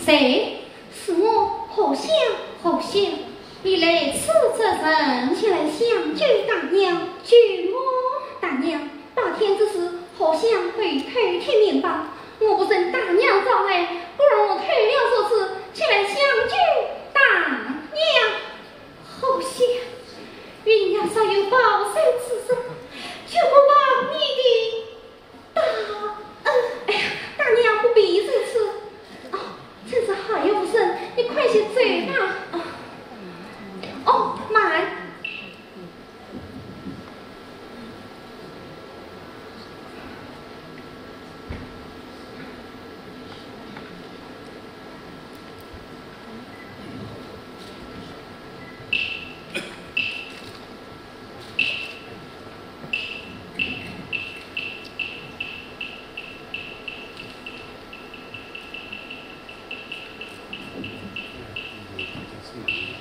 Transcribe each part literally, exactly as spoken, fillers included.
谁？是我，荷香。荷香，你来此做甚？前来相救大娘。救我？大娘，白天之事，荷香会偷听明白。我不趁大娘早来，不然我偷了锁匙，前来相救大娘。荷香，云娘若有保身之事，绝不忘你的 大恩。哎呀，大娘不必如此。哦，真是好有福神，你快些走吧。哦，哦，慢。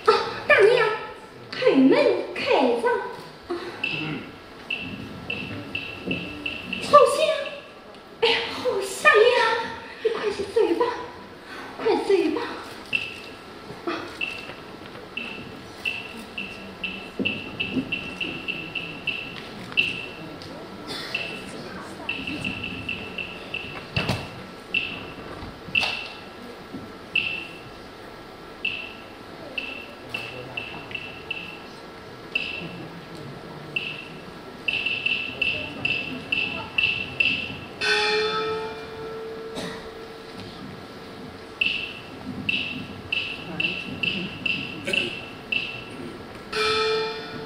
啊，大娘，开门开上。啊，荷香，哎呀，荷香呀，你快些走吧，快走吧。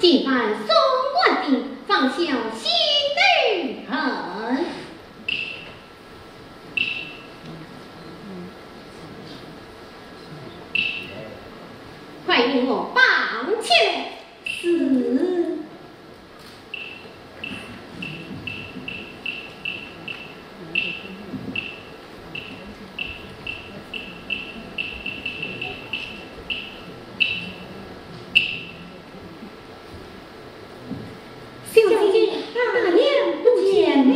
既然送官的，方小心得很。 快与我绑起来。是。 小姐，大娘不见了。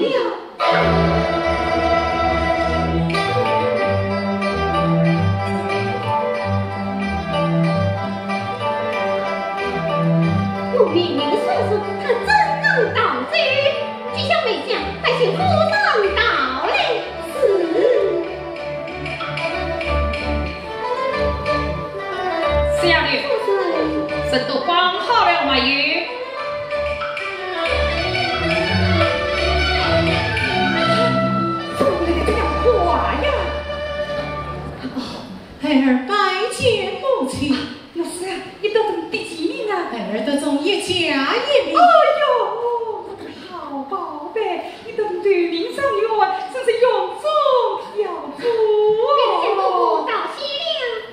我明明说是她真正逃走，这厢没想，她竟忽然逃来。是。 小姐，人都绑好了没有？怎么讲话呀？哦，孩儿拜见母亲。老师啊，你到底几名啊？孩儿得中一甲一名。哎呦，我的好宝贝，你得头名状元，真是荣中跳出。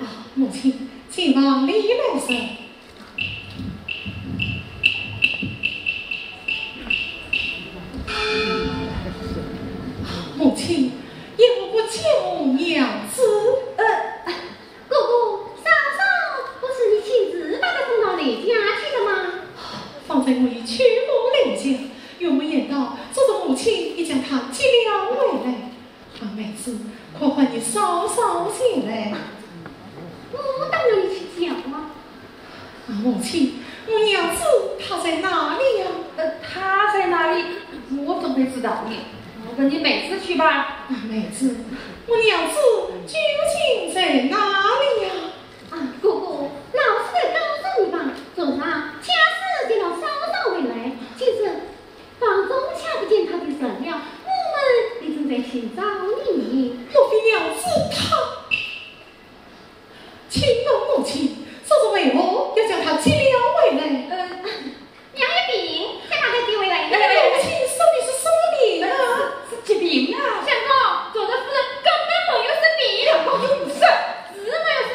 啊，母亲， 请往里来坐。母亲，有何不见娘子？呃，哥哥，嫂嫂，不是你亲自把她送到雷家去的吗？方才我与舅母来讲，有没言道，昨日母亲已将他接了回来。啊，妹子，快唤你嫂嫂前来。我到哪里去讲啊？啊，母亲，我娘子她在哪里呀？呃，她在哪里？我怎么会知道呢？我跟你妹子去吧。啊，妹子，我娘子究竟在哪里呀？啊，哥哥，老实的告诉你吧，昨日家师接了嫂嫂回来，今日房中却不见她的人了，我们也正在寻找你。莫非娘子她？请问母亲，昨日为何要将她接了回来？呃，娘有病，才把她接回来的。母亲说的是什么病啊？是疾病啊。相公，昨日夫人根本没有生病。我又不是。是没有生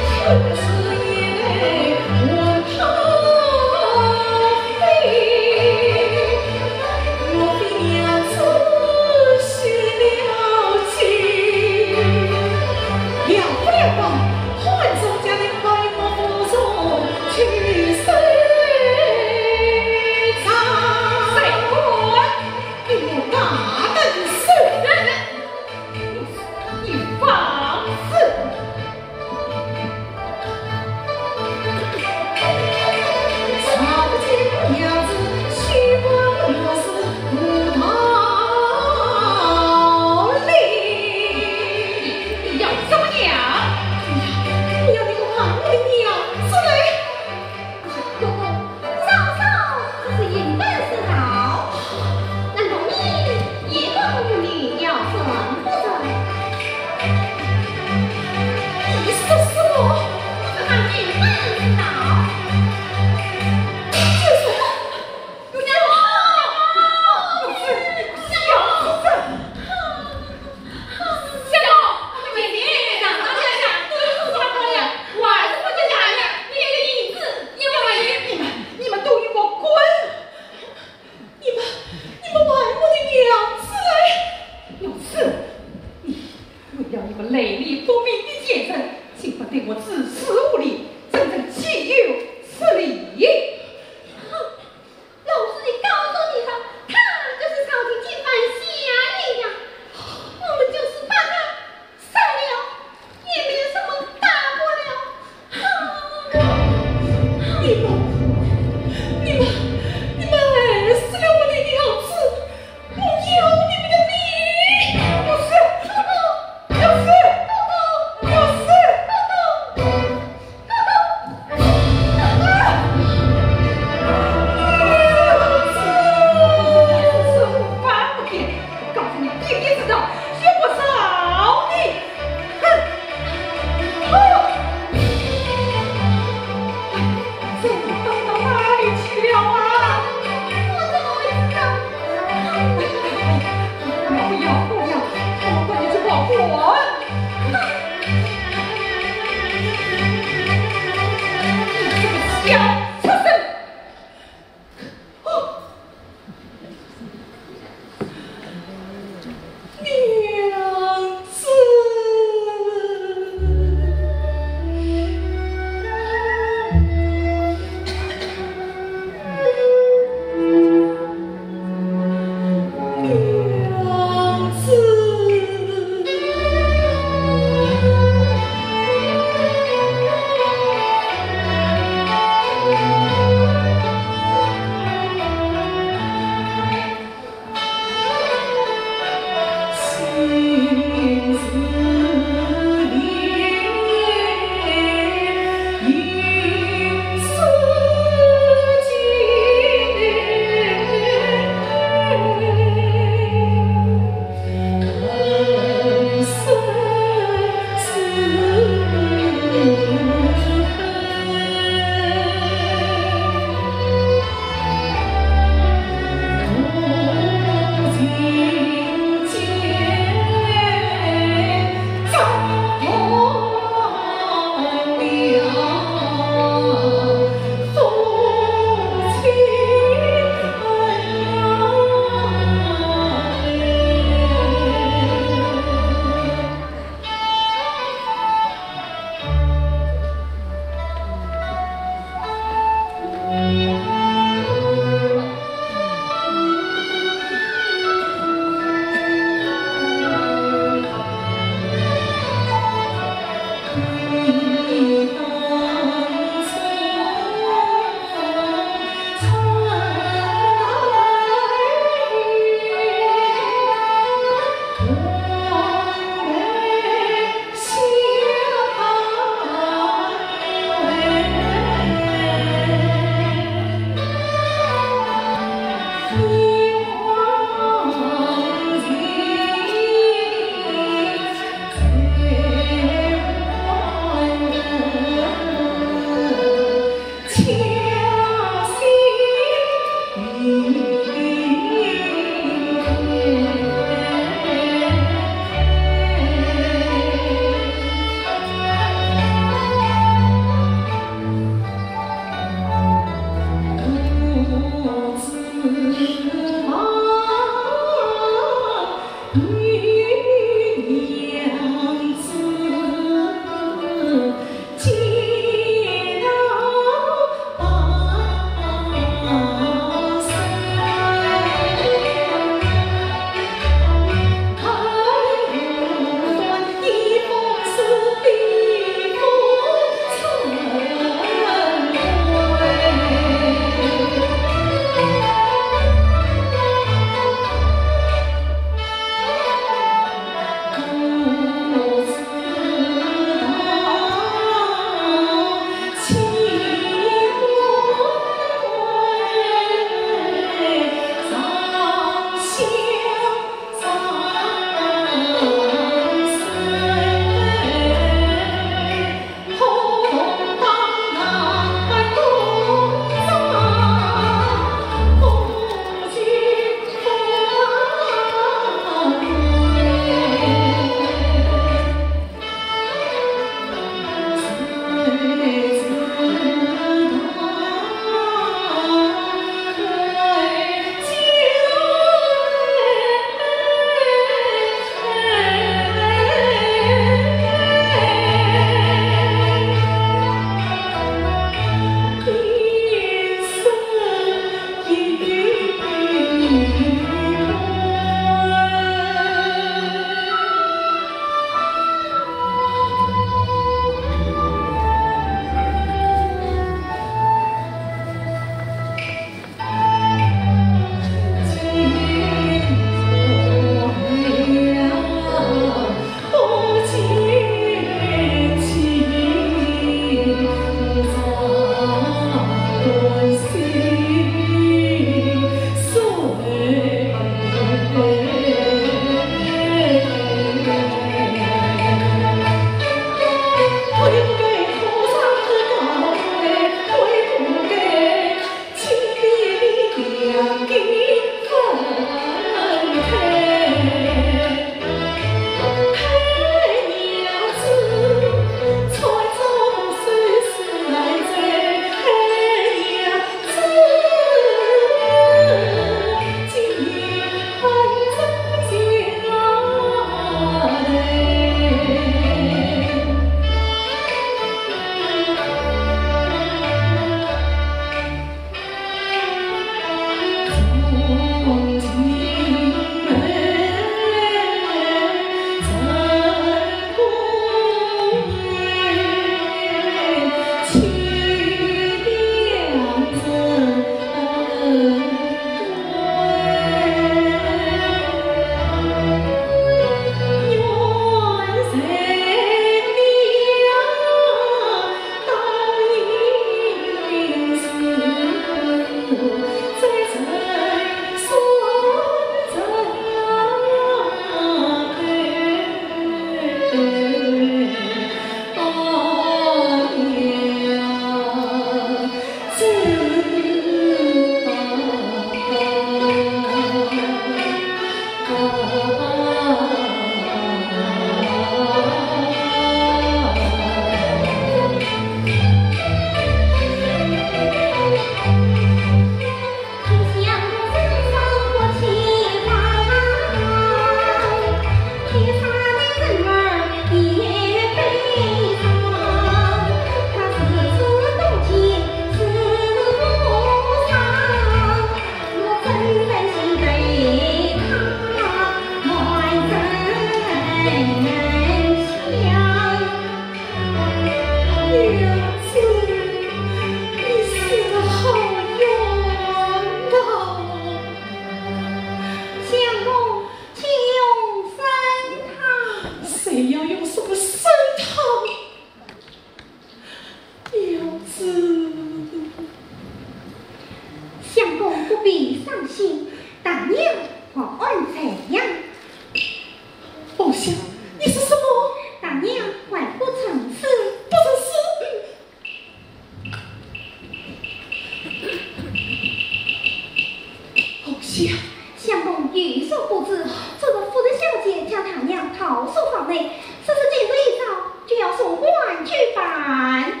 相公有所不知，昨日夫人小姐将大娘逃出房内，说是今日一早就要送官去办。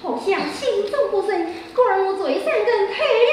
好像心中不忍，故而我才三更开了